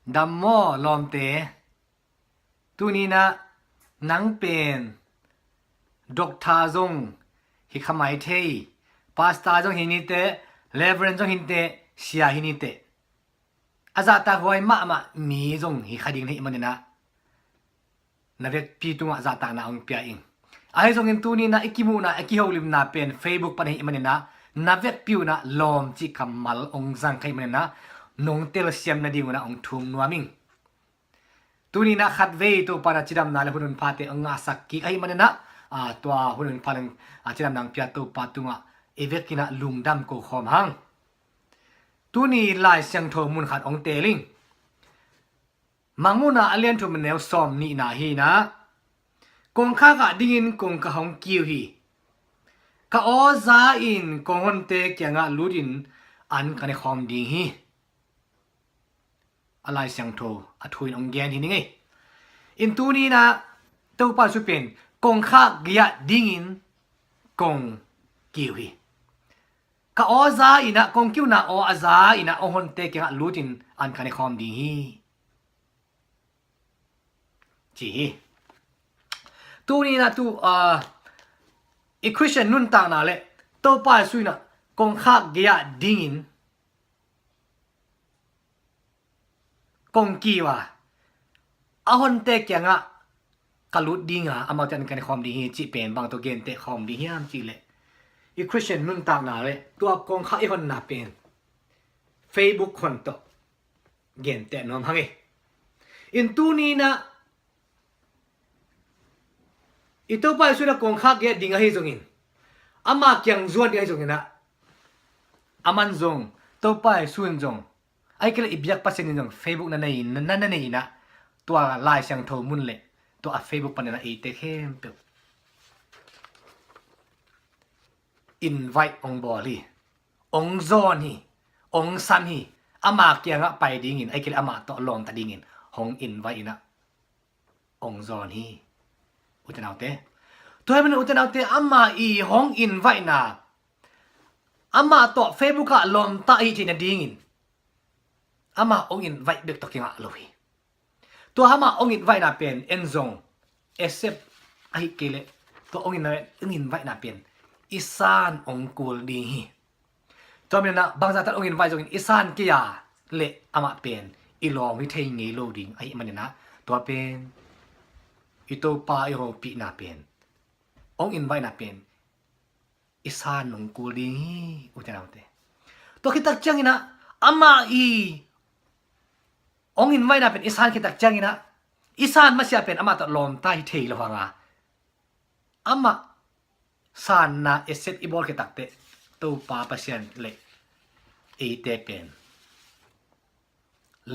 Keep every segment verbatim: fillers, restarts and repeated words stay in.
Dam maw lawmte? Tuni-in ah nang pen doctor zong hi kha mai thei, pastor zong hi ni teh, reverend zong hi ni teh, sia hi ni teh, a zahtakhuai mahmah mi zong hi kha ding na hih manin ah na vekpi tungah zahtakna hong pia ing. Ahi zongin tuni-in ah i kimuhna, i kiholimna pen Facebook pan ahih manin ah na vekpi un ah lawm cih kammal hong zang kha ahih manin ah nong telsiam nading un ah hong thum nuam ing. Tuni-in ah khatvei Topa in ah cidamna le hun hun phate hong ngahsak kik ahih manin ah, aa, tua hun hun pha le, aa, cidamna hong pia Topa tungah i vek in ah lungdam ko khawm hang. Tuni Lai Siangtho mun khat hong teel ing. Mangmuhna a lian thum, a neu sawm nihna hi-in ah, kongkhak ah dingin kong ka hong kiu hi. Ka aw za-in kong honte kiangah lutin an ka ne khawm ding hi. A Lai Siangtho a thu in hong gen hi ning ei. In tuni-in ah Topa Jesu pen kongkhak gei-ah dingin kong kiu hi. Ka aw za-in ah, kong kiuna aw a za-in ah hong honte kiangah lutin an ka ne khawm ding hi, ci hi. Tuni-in ah tu, aa, i Khristian nuntakna le Topa Jesu in ah kongkhak gei-ah dingin kong kiu a, a honte kiangah ka lut ding a, amaute an ka ne khawm ding hi cih pen bang tawh genteh khawm ding hiam cih leh, i Khristian nuntakna le tua kongkhak i honna pen Facebook hon tawh genteh nuam hang ei. In tuni-in ah i Topa Jesu in ah kongkhak gei-ah ding ahi zongin, ama kiang zuan ding ahi zongin ah, aman zong, Topa Jesu in zong, ahih kei leh i biak Pasian in zong Facebook na nei, na, na nei-in ah, tua Lai Siangtho mun le tua a Facebook panin ah eite khempeuh invite hong bawl hi, hong zawn hi, hong sam hi. Ama kiangah pai dingin, ahih kei leh amah tawh lawmta dingin hong invite in ah hong zawn hi. Ute naute, tua ahih manin ute naute, amah i hong invite-na, amah tawh Facebook ah lawmta i hih theih nadingin amah hong invite bek tawh kingah lo hi. Tua amah hong invite-na pen en zong accept, ahih kei leh tua hong invite, hong invite-na pen i san hong kul ding hi. Tua manin ah bangzah tan hong invite zongin i san kei a leh amah pen i lawm hi thei ngei lo ding ahih manin ah, tua pen i Topa i hopihna pen, hong invite-na pen i san hong kul ding hi, ute naute. Tua khit tak ciangin ah amah i hong invite-na pen i san khit tak ciangin ah, i san masiah pen amah tawh lawmta hi thei lo hang a, amah sanna accept i bawl khit tak teh, Topa Pasian le eite pen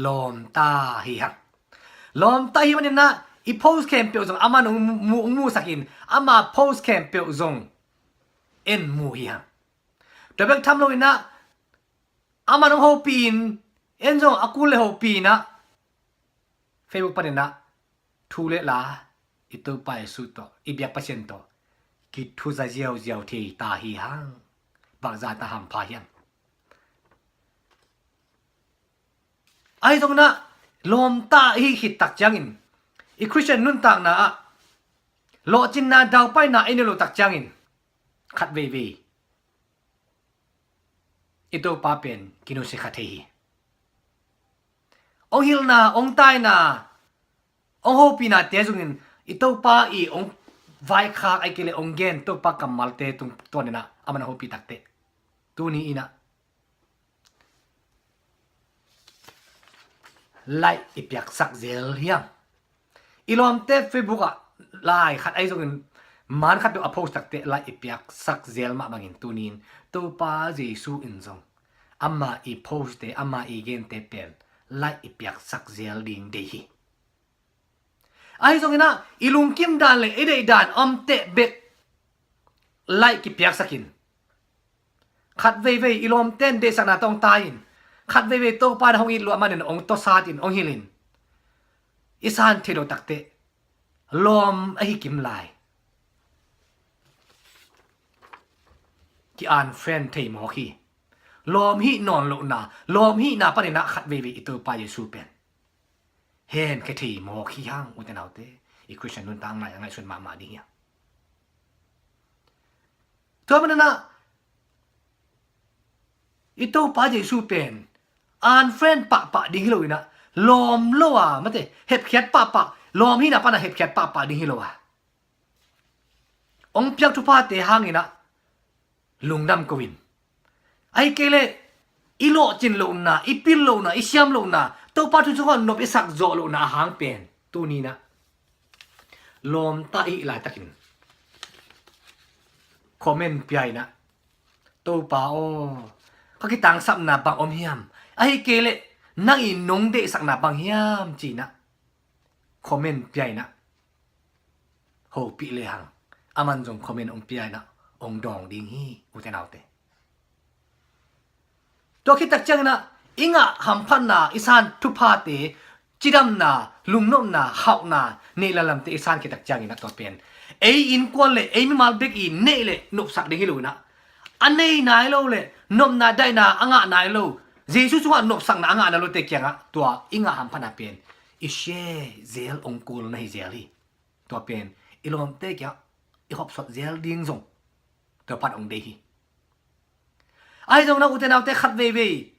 lawmta hi hang. Lawmta hi manin ah i post khempeuh zong aman hong mu, hong musak in, ama post khempeuh zong en mu hi hang. Tua bek tham loin ah aman hong hopih in, en zong a kul le hopih in ah Facebook panin ah thu le la, i Topa Jesu tawh, i biak Pasian tawh kithuza ziauziau thei ta hi hang. Bangzah ta hampha hiam? Ahi zongin ah lawmta i hih khit tak ciangin, i Khristian nuntakna ah lawhcinna, daupaina i nei loh tak ciangin, khat veivei i Topa pen kinusia kha thei hi. Hong hilhna, hong taina, hong hopihnate zongin i Topa i hong vaikhak, ahih kei leh hong gen Topa kammalte tungtawnin ah aman a hopih tak teh, tuni-in ah like i piaksak zel hiam? I lawmte Facebook ah lai khat ahi zongin, man khat peuh a post tak teh like i piaksak zel mah bangin, tuni-in Topa Jesu in zong ama i postte, ama i gente pen like i piaksak zel ding deih hi. Ahi zongin ah i lungkim dan le i deih dan om teh bek like kipiaksak in. Khat veivei i lawmte in deihsakna tawh hong tai in, khat veivei Topa in hong it luat manin hong tawsat in, hong hilh in, i san thei loh tak teh lawm ahi kim lai, ki-unfriend thei mawk hi. Lawm hih nawn lohna, lawm hihna panin ah khat veivei i Topa Jesu pen hen khe thei mawk hi hang, ute naute. I Christian nuntakna i a ngaihsun mahmah ding hi hang. Tua manin ah i Topa Jesu pen unfriend pahpah ding hi lo in ah, lawm lo a, mate, hepkhiat pahpah, lawm hihna pan a hepkhiat pahpah ding hi lo a, hong piak thuphate hangin ah lungdam ko in. Ahih kei leh i lawhcin lohna, i pil lohna, i siam lohna, Topa thu sungah nop i sak zawh lohna a hang pen tuni in ah lawmta i hih laitakin comment pia in ah, Topa aw, ka kitangsapna bang om hiam? Ahih kei leh nang in nong deihsakna bang hiam, ci in ah comment pia in ah hopih lehang, aman zong comment hong pia in ah hong dawng ding hi, ute naute. Tua khit tak ciangin ah i ngah hamphatna, i san thuphate, cidamna, lungnopna, hauhna, neih le lamte i san khit tak ciangin ah tua pen ei innkuan le ei mimal bek i neih le nopsak ding hi lo in ah, a nei nai lo le nopna daihna a ngah nai lo, Jesu sungah nopsakna a ngah nai lote kiangah tua i ngah hamphatna pen i share zel, hong kul na hi zel hi. Tua pen i lawmte kiangah i hopsot zel ding zong tua pan hong deih hi. Ahi zongin ah ute naute, khat veivei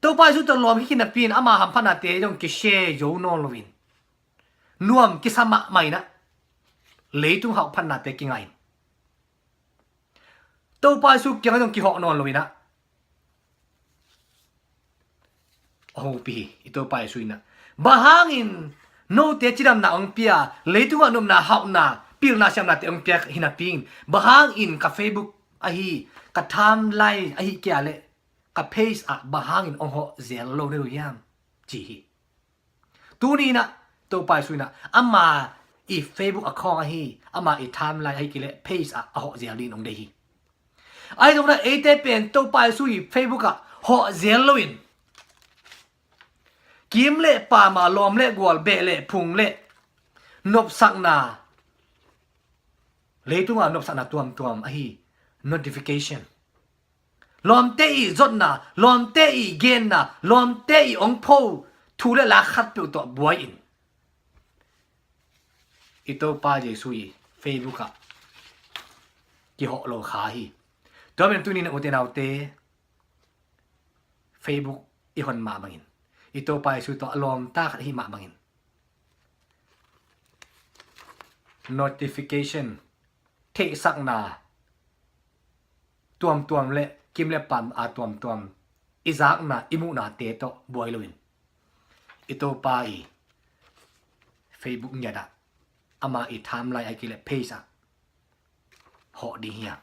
Topa Jesu tawh lawm hi khin napi in ama hamphatnate zong kishare zo nawn lo in, nuam kisa mahmah in ah leitung hauhphatnate kingah in, Topa Jesu kiangah zong kihawh nawn lo in ah, a hopih hi. I Topa Jesu in ah, bang hangin note cidamna hong pia, leitungah nopna, hauhna, pilna, siamnate hong pia hi napi in, bang hangin ka Facebook ahi, ka timeline ahi kei leh ka page ah bang hangin hong hawh zel lo na hi lo hiam, ci hi. Tuni in ah Topa Jesu in ah ama i Facebook account ahi, ama i timeline ahi kei leh page ah a hawh zel dingin hong deih hi. Ahi zongin ah eite pen Topa Jesu i Facebook ah hawh zel lo in, kim le pam a, lawm le gual, beh le phung le nopsakna, leitungah nopsakna tuamtuam ahi notification, lawmte i zotna, lawmte i genna, lawmte i hong pho thu le la khatpeuh tawh buai in, i Topa Jesu i Facebook ah kihawh lo kha hi. Tua manin tuni in ah ute naute, Facebook i hon mah bangin, i Topa Jesu tawh a lawmta khat i hih mah bangin, notification, theihsakna tuamtuam le kim le pam a tuamtuam, i zakna, i muhnate tawh buai lo in, i Topa i Facebook ngiat ah, ama i timeline ahi kei leh page ah hawh ding hi hang.